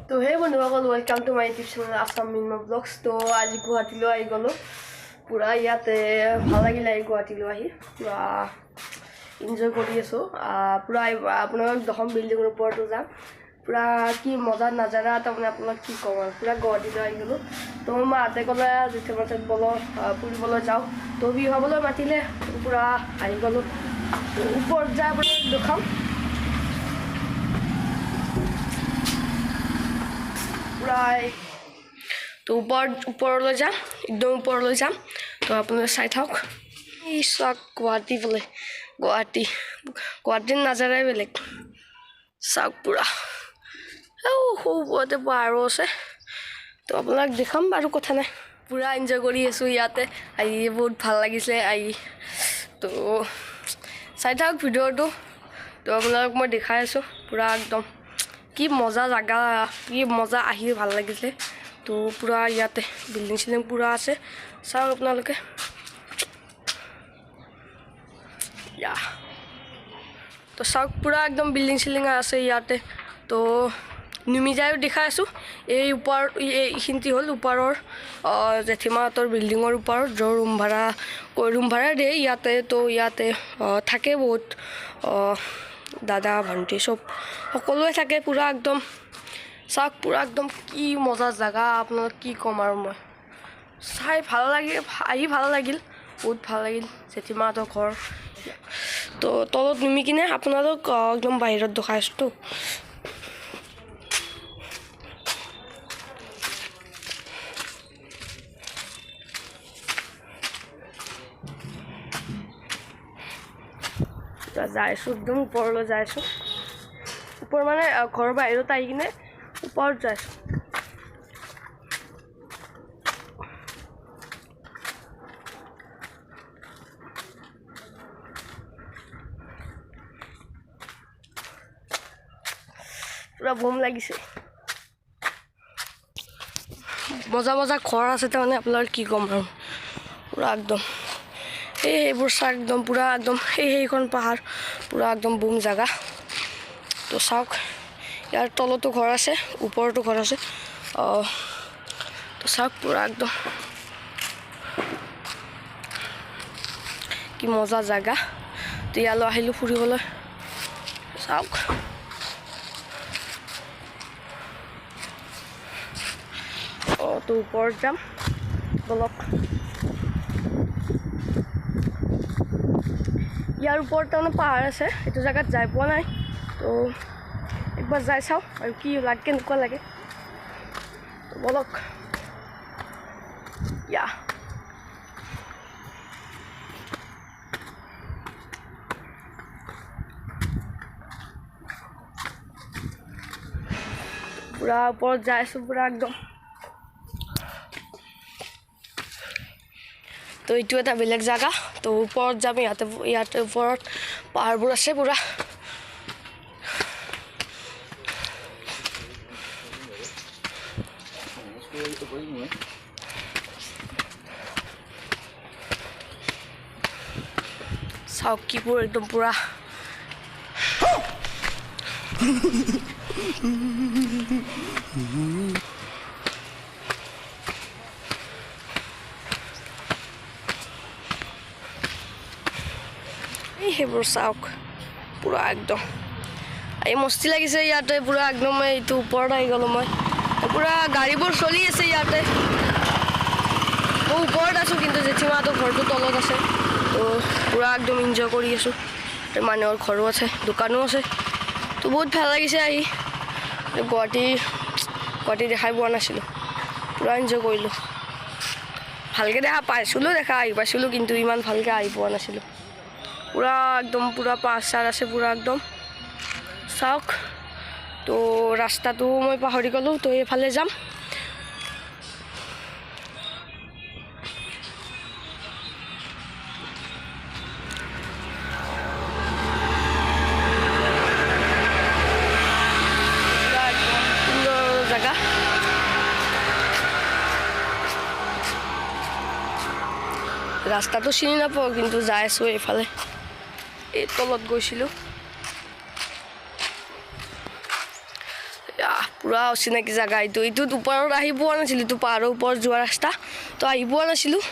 তো হে বন্ধুসকল, welcome to my YouTube channel Assam Minmoy blogs. তো আজি গুৱাহাটীলৈ আহি গ'লোঁ। পূৰা ইয়াতে ভাল লাগিলে আহি, গুৱাহাটীলৈ আহি পূৰা এনজয় কৰি আছোঁ। পূৰা আপোনালোক দশম বিল্ডিঙৰ ওপৰতো যাম। পূৰা কি মজা নাজাৰা, তাৰমানে আপোনাক কি ক'ম আৰু। পূৰা গুৱাহাটীলৈ আহি গ'লোঁ। তো মাহঁতে ক'লে জেঠীমাহঁতে বলক ফুৰিবলৈ যাওঁ। তো বিহু খাবলৈ মাতিলে, পূৰা আহি গ'লোঁ। ওপৰত যাই আপোনাক দেখাম। পূৰা তো ওপৰলৈ যাম, একদম ওপৰলৈ যাম। তো আপোনালোকে চাই থাকক। এই চাওক গুৱাহাটী বোলে, গুৱাহাটী, গুৱাহাটীৰ নাজাৰাই বেলেগ। চাওক পূৰা সৌ ওপৰতে পাহাৰো আছে। তো আপোনাক দেখাম বাৰু, কথা নাই। পূৰা এনজয় কৰি আছোঁ ইয়াতে আহি, বহুত ভাল লাগিছে আহি। তো চাই থাকক ভিডিঅ'টো। তো আপোনালোক মই দেখাই আছোঁ পূৰা একদম কি মজা জাগা, কি মজা, আহি ভাল লাগিছে। তো পূৰা ইয়াতে বিল্ডিং চিল্ডিং পূৰা আছে, চাওক আপোনালোকে। ইয়া, তো চাওক পূৰা একদম বিল্ডিং চিল্ডিং আছে ইয়াতে। তো নুমি যায়ো দেখাই আছোঁ। এই ওপৰ এইখিনিতে হ'ল ওপৰৰ জেঠীমাহঁতৰ বিল্ডিঙৰ ওপৰত য'ৰ ৰুম ভাড়া দিয়ে ইয়াতে। তো ইয়াতে থাকে বহুত দাদা ভণ্টি চব সকলোৱে থাকে। পূৰা একদম চাওক, পূৰা একদম কি মজা জাগা, আপোনালোক কি ক'ম আৰু মই। চাই ভাল লাগিল, আহি ভাল লাগিল, বহুত ভাল লাগিল জেঠীমাহঁতৰ ঘৰ। তো তলত নুমি কিনে আপোনালোক একদম বাহিৰত দেখাই আছোঁতো। যাই আছোঁ, একদম ওপৰলৈ যাই আছোঁ। ওপৰ মানে ঘৰৰ বাহিৰত আহি কিনে ওপৰত যাই আছোঁ। পূৰা বম লাগিছে। মজা মজা ঘৰ আছে, তাৰমানে আপোনাৰ কি ক'ম আৰু। পূৰা একদম এই সেইবোৰ চাওক, একদম পূৰা একদম এই সেইখন পাহাৰ, পূৰা একদম বুম জাগা। তো চাওক, ইয়াৰ তলতো ঘৰ আছে, ওপৰতো ঘৰ আছে। তো চাওক পূৰা একদম কি মজা জাগা। তো ইয়ালৈ আহিলোঁ ফুৰিবলৈ, চাওক। অঁ, তো ওপৰত যাম বলক। ইয়াৰ ওপৰত তাৰমানে পাহাৰ আছে, এইটো জেগাত যাই পোৱা নাই। তো একবাৰ যাই চাওঁ আৰু কি লাগে, কেনেকুৱা লাগে। তো বলক। ইয়া, পূৰা ওপৰত যাই আছোঁ পূৰা একদম। তো এইটো এটা বেলেগ জেগা। তো ওপৰত যাম, ইয়াতে ইয়াতে ওপৰত পাহাৰবোৰ আছে পূৰা। চাওক কিবোৰ একদম পূৰা। এই সেইবোৰ চাওক পূৰা একদম। এই মস্তি লাগিছে ইয়াতে পূৰা একদম। এইটো ওপৰত আহি গ'লোঁ মই। পূৰা গাড়ীবোৰ চলি আছে ইয়াতে। মই ওপৰত আছোঁ, কিন্তু জেঠীমাহঁতৰ ঘৰটো তলত আছে। তো পূৰা একদম এনজয় কৰি আছোঁ। মানুহৰ ঘৰো আছে, দোকানো আছে। তো বহুত ভাল লাগিছে আহি। গুৱাহাটী গুৱাহাটী দেখাই পোৱা নাছিলোঁ, পূৰা এনজয় কৰিলোঁ। ভালকৈ দেখা পাইছিলোঁ, দেখা আহি পাইছিলোঁ, কিন্তু ইমান ভালকৈ আহি পোৱা নাছিলোঁ। পূৰা একদম পূৰা পাহাৰ চাহাৰ আছে পূৰা একদম, চাওক। তো ৰাস্তাটো মই পাহৰি গ'লোঁ, তো এইফালে যাম। পূৰা একদম সুন্দৰ জেগা। ৰাস্তাটো চিনি নাপাওঁ, কিন্তু যাই আছোঁ এইফালে। এই তলত গৈছিলোঁ। পূৰা অচিনাকি জেগা এইটো। এইটোত ওপৰত আহি পোৱা নাছিলোঁ, এইটো পাহাৰৰ ওপৰত যোৱা ৰাস্তা, তো আহি পোৱা নাছিলোঁ,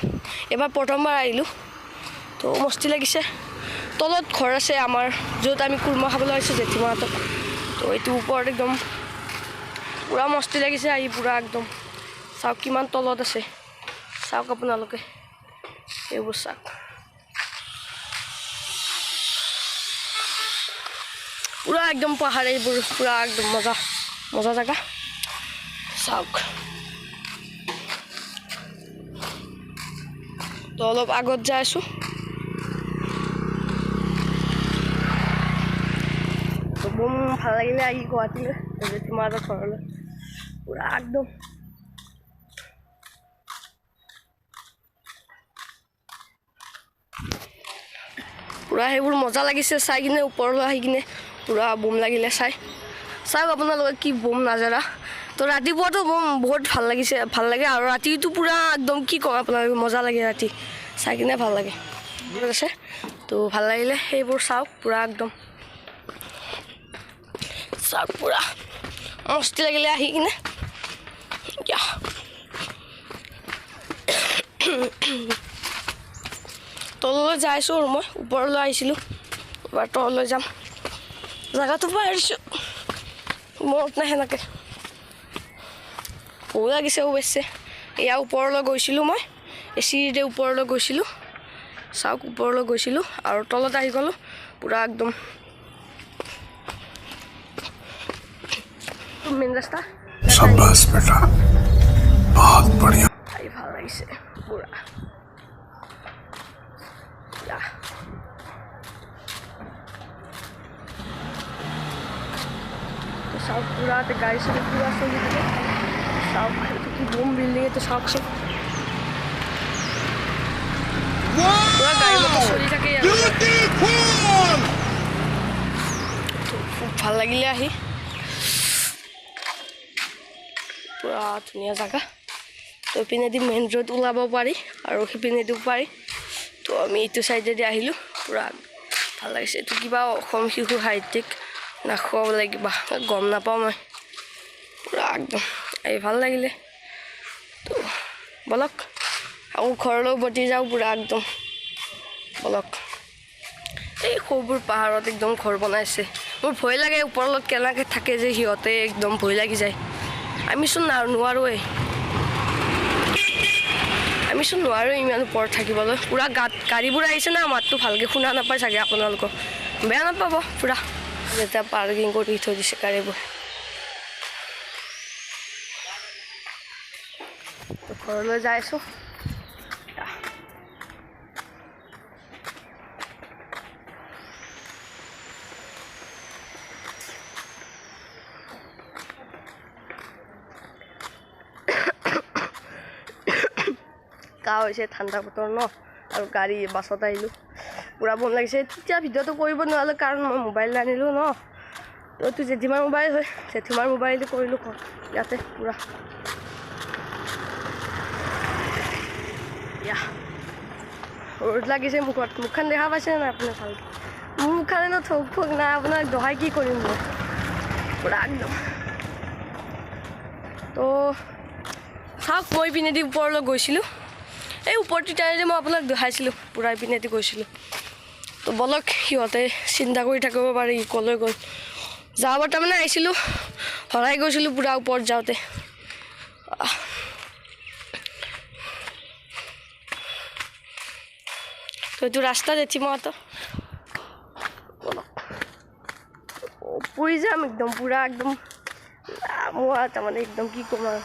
এবাৰ প্ৰথমবাৰ আহিলোঁ। তো মস্তি লাগিছে। তলত ঘৰ আছে আমাৰ, য'ত আমি কুৰ্মা খাবলৈ আহিছোঁ জেঠীমাহঁতক। তো এইটো ওপৰত একদম পূৰা মস্তি লাগিছে আহি, পূৰা একদম। চাওক কিমান তলত আছে, চাওক আপোনালোকে এইবোৰ চাওক। পূৰা একদম পাহাৰ এইবোৰ, পূৰা একদম মজা মজা জেগা। চাওক, তো অলপ আগত যাই আছোঁ। তো বম ভাল লাগিলে আহি গুৱাহাটীলৈ, জেঠীমাহঁতৰ ঘৰলৈ, পূৰা একদম। পূৰা সেইবোৰ মজা লাগিছে চাই কিনে, ওপৰলৈ আহি কিনে পূৰা বম লাগিলে চাই। চাওক আপোনালোকে কি বম নাজাৰা। তো ৰাতিপুৱাটো বম বহুত ভাল লাগিছে, ভাল লাগে। আৰু ৰাতিটো পূৰা একদম কি কওঁ আপোনালোকে, মজা লাগে ৰাতি চাই কিনে, ভাল লাগে আছে। তো ভাল লাগিলে সেইবোৰ চাওক, পূৰা একদম চাওক, পূৰা মস্তি লাগিলে আহি কিনে। তললৈ যাই আছোঁ আৰু মই ওপৰলৈ আহিছিলোঁ, এবাৰ তললৈ যাম। জেগাটো পাই আহিছোঁ, মনত নাই সেনেকৈ, ভোক লাগিছে অৱশ্যে। এয়া ওপৰলৈ গৈছিলোঁ মই, এই চিৰিৰে ওপৰলৈ গৈছিলোঁ, চাওক ওপৰলৈ গৈছিলোঁ আৰু তলত আহি গ'লোঁ পূৰা একদম মেইন ৰাস্তা। शाबाश बेटा, बहुत बढ़िया। আহি ভাল লাগিছে পূৰা। তো চাওক পূৰা গাড়ী চাড়ী পূৰা চলি থাকে। চাওক এইটো কি বম বিল্ডিং এইটো, চাওকচোন পূৰা গাড়ী মটৰ চলি থাকে ইয়াত। খুব ভাল লাগিলে আহি, পূৰা ধুনীয়া জেগা। তো ইপিনেদি মেইন ৰোড ওলাব পাৰি আৰু সিপিনেদিও পাৰি। তো আমি এইটো চাইডেদি আহিলোঁ, পূৰা ভাল লাগিছে। এইটো কিবা অসম শিশু সাহিত্যিক নাখোৱা বোলে কিবা, গম নাপাওঁ মই। পূৰা একদম আহি ভাল লাগিলে। তো ব'লক আকৌ ঘৰলৈ উভতি যাওঁ, পূৰা একদম ব'লক। এই সৌবোৰ পাহাৰত একদম ঘৰ বনাইছে, মোৰ ভয় লাগে ওপৰত কেনেকৈ থাকে যে সিহঁতে, একদম ভয় লাগি যায়। আমিচোন নোৱাৰোৱেই, আমিচোন নোৱাৰোঁ ইমান ওপৰত থাকিবলৈ। পূৰা গাত গাড়ীবোৰ আহিছে না, মাতটো ভালকৈ শুনা নাপায় চাগে আপোনালোকক, বেয়া নাপাব। পূৰা যেতিয়া পাৰ্কিং কৰি থৈ দিছে গাড়ীবোৰ। তো ঘৰলৈ যাই আছোঁ। কাহ হৈছে, ঠাণ্ডা বতৰ ন, আৰু গাড়ী বাছত আহিলোঁ, পূৰা বম লাগিছে। তেতিয়া ভিডিঅ'টো কৰিব নোৱাৰিলোঁ, কাৰণ মই মোবাইল আনিলোঁ ন, তো এইটো জেঠীমাৰ মোবাইল হয়, জেঠীমাৰ মোবাইলটো কৰিলোঁ ইয়াতে পূৰা। ৰ'দ লাগিছে মুখত, মুখখন দেখা পাইছে নাই আপুনি ভালকৈ? মোৰ মুখখন থোক থোক নাই, আপোনাক দহাই কি কৰিম মই, পূৰা একদম। তো চাওক মই ইপিনেদি ওপৰলৈ গৈছিলোঁ, এই ওপৰটো যে মই আপোনাক দেখাইছিলোঁ, পূৰা ইপিনেদি গৈছিলোঁ। তো ব'লক, সিহঁতে চিন্তা কৰি থাকিব পাৰে ক'লৈ গ'ল। যোৱাবাৰ তাৰমানে আহিছিলোঁ, হৰাই গৈছিলোঁ পূৰা ওপৰত যাওঁতে। তো এইটো ৰাস্তা জেঠীমাহঁতৰ, ব'লক পৰি যাম একদম পূৰা একদম। মোৰ তাৰমানে একদম কি ক'ম আৰু।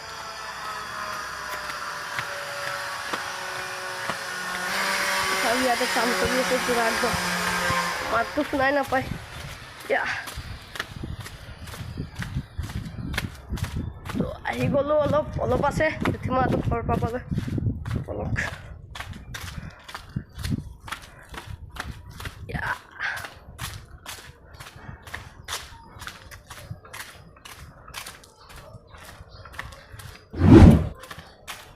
ইয়াতে কাম কৰি আছে পূৰা একদম, মাতটো শুনাই নাপায়। তো আহি গ'লোঁ, অলপ অলপ আছে জেঠীমাহঁতৰ ঘৰ পাবলৈ, ব'লক।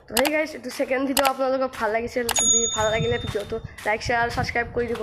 তো সেই গাইছ, এইটো ছেকেণ্ড ভিডিঅ' আপোনালোকক ভাল লাগিছিল যদি, ভাল লাগিলে ভিডিঅ'টো লাইক, শ্বেয়াৰ আৰু ছাবস্ক্ৰাইব কৰি দিব।